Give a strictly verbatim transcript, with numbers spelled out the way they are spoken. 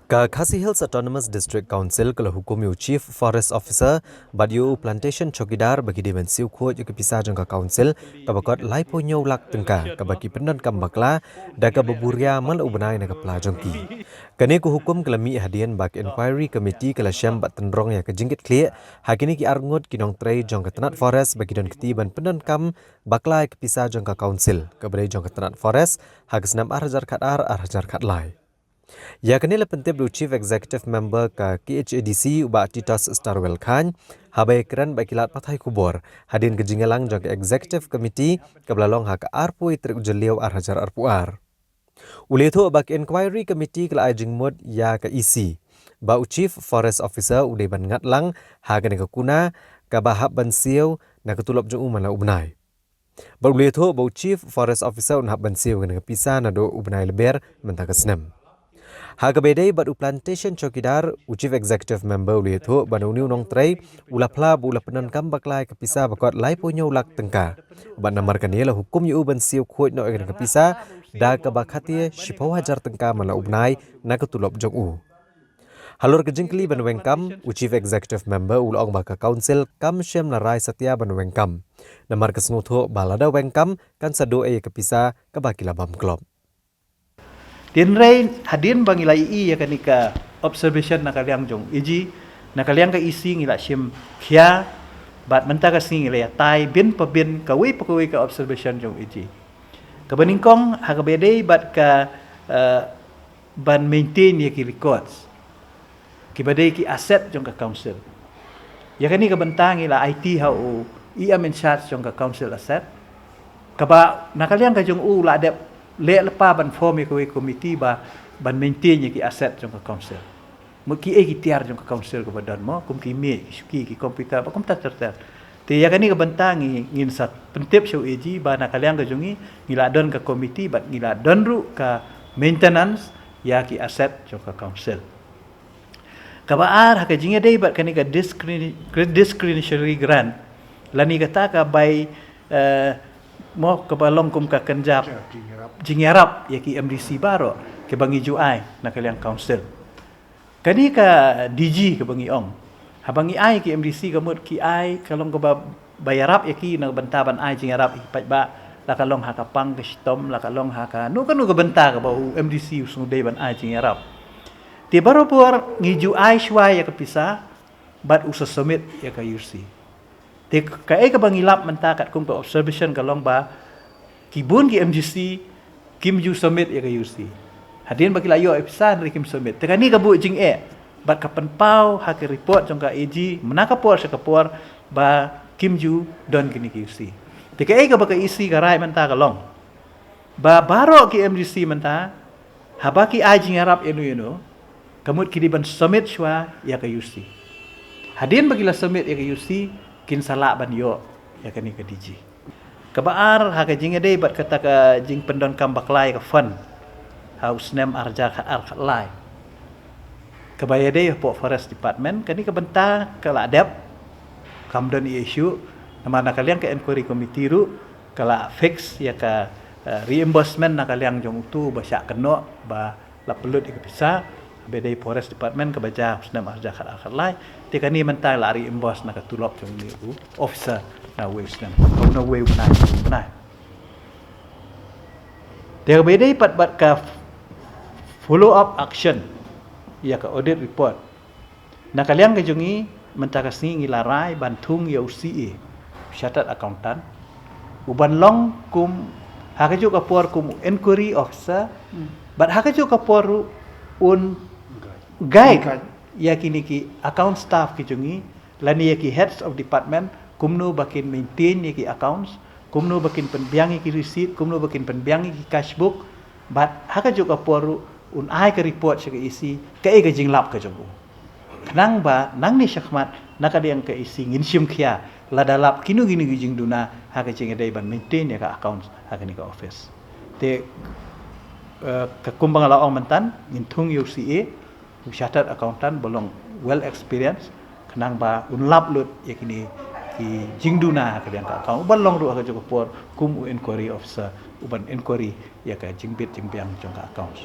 Ka Khasi Hills Autonomous District Council ka la hukum ïa u Chief Forest Officer bad ïa u Plantation Chowkidar ba ki dei ban siew khuid ïa ka pisa jong ka Council kaba kot laiphew hynñiew lak tyngka kaba ki pyndonkam bakla da kaba buria man la u bnai na ka pla jong ki. Kane ka hukum ka la mih hadien ba ka Inquiry Committee ka la shem bad tynrong ïa ka jingkitkhlieh ha kine ki arngut ki nongtrei jong ka tnat Forest ba ki don kti ban pyndonkam bakla ïa ka pisa jong ka Council kaba dei jong ka tnat Forest ha ka snem ar hajar khat ar, ar hajar khat lai. Ïa kane la pyntip da u Chief Executive Member ka K H A D C u Bah Titos Starwell Chyne haba ïakren bad ki lad pathai khubor hadien ka jingïalang jong ka Executive Committee kaba la long ha ka arphew tarik u Jylliew ar hajar arphew ar. U la ïathuh ba ka Inquiry Committee ka la ai jingmut ïa ka E C ba u Chief Forest Officer u dei ban ngat lang ha kane ka kuna kaba hap ban siew na ka tulop jong u man la u bnai. Bad u la ïathuh ba u Chief Forest Officer un hap ban siew ïa kane ka pisa naduh u bnai Lber mynta ka snem. Ha kaba ïadei bad u Plantation Chowkidar, u Chief Executive Member u la ïathuh ba na une u nongtrei u la phla ba u la pyndonkam bakla ïa ka pisa ba kot laiphew hynñiew lak tyngka. Bad namar kane la hukum ïa u ban siew khuid noh ïa kane ka pisa da kaba khathie shiphew hajar tyngka man la u bnai na ka tulop jong u. Halor ka jingkylli ban weng kam, u Chief Executive Member u la ong ba ka Council kam shym la rai satia ban weng kam, namar ka sngewthuh ba lada weng kam kan sa duh ïa ka pisa kaba ki la bam klop. Hynrei hadien ba ngi la ïohi ïa kane ka observation na ka liang jong A G, na ka liang ka E C ngi la shim khia bad mynta ka sngi ngi la ïatai bin pa bin kawei pa kawei ka observation jong A G. Kaba nyngkong ha kaba ïadei bad ka, eh, ban maintain ïa ki records kiba dei ki asset jong ka Council. Ïa kane ka bynta ngi la aiti ha u E M in charge jong ka Council asset, kaba na ka liang ka jong u la dep leh lypa ban form ïa kawei ka committee ba ban maintain ïa ki asset jong ka Council. Mut kiei ki tiar jong ka Council kaba don mo, kum ki miej, ki shuki, ki computer, ba kumta ter ter. Te ïa kane ka bynta ngi, ngin sa pyntip sha u A G ba na ka liang ka jong ngi ngi la don ka committee bad ngi la don ruh ka maintenance ïa ki asset jong ka Council. Kaba ar ha ka jingïadei bad kane ka discrini-, discretionary grant lane kata ka bai, eh, mo kaba long kum ka kynjap jingïarap ïa ki M D C baroh kiba ngi ju ai na ka liang Council. Kane ka D G kaba ngi ong, haba ngi ai ki M D C ka mut ki ai ka long kaba ba ïarap ïa ki na ka bynta ban ai jingïarap ïa ki paidbah, la ka long ha ka pang ka shitom, la ka long ha kano kano ka bynta kaba u M D C u sngewdei ban ai jingïarap. Te barabor ngi ju ai shuwa ïa ka pisa bad u sa submit ïa ka U C. Te kaei kaba ngi lap mynta katkum ka observation ka long ba ki bun ki M D C kim ju submit ïa ka U C. Hadien ba ki la ïoh ïa pisa hynrei kim submit. Te kane ka buh jingeh bad ka pynpaw ha ka report jong ka A G mynta ka por sha ka por ba kim ju don kine ki U C. Te kaei kaba ka E C ka rai mynta ka long ba baroh ki M D C mynta haba ki ai jingïarap ïano ïano ka mut ki dei ban submit shuwa ïa ka U C. Hadien ba ki la submit ïa ka U C kin sa lah ban ïoh ïa kane ka D G. Kaba ar ha ka jingïadei bad kata ka jingpyndonkam bakla ïa ka fund ha u snem ar hajar khat ar khat lai. Kaba ïadei hapoh Forest Department kane ka bynta ka la dep, kam don issue, namar na ka liang ka inquiry committee ruh ka la fix ïa ka, eh, reimbursement na ka liang jong utu ba shah kynnoh ba la pynlut ïa ka pisa, ba dei Forest Department kaba jia u snem ar hajar khat ar khat lai. Te kane mynta la reimburse na ka tulop jong une u officer na uwei u snem, na uwei u bnai, u bnai. Te kaba dei pat bad ka follow up action ïa ka audit report. Na ka liang ka jong ngi mynta ka sngi ngi la rai ban thung ïa u C A, u chartered accountant, u ban long kum ha kajuh ka por kum u inquiry officer, bad ha kajuh ka por ruh un guide ïa kine ki account staff ki jong ngi lane ïa ki heads of department kumno ba kin maintain ïa ki accounts, kumno ba kin pynbiang ïa ki receipt, kumno ba kin pynbiang ïa ki cash book, bad ha kajuh ka por ruh un ai ka report sha ka E C kaei ka jinglap ka jong u. Khnang ba nangne shakhmat na ka liang ka E C ngin shim khia lada lap kino kino ki jingduna ha ka jingïadei ban maintain ïa ka accounts ha kane ka office. Te, eh, ka kumba nga la ong mynta ngin thung ïa u C A, u chartered accountant ba long well experienced, khnang ba un lap lut ïa kine ki jingduna ha ka liang ka account, u ban long ruh ha kajuh ka por kum u inquiry officer, u ban inquiry ïa ka jingbit jingbiang jong ka accounts.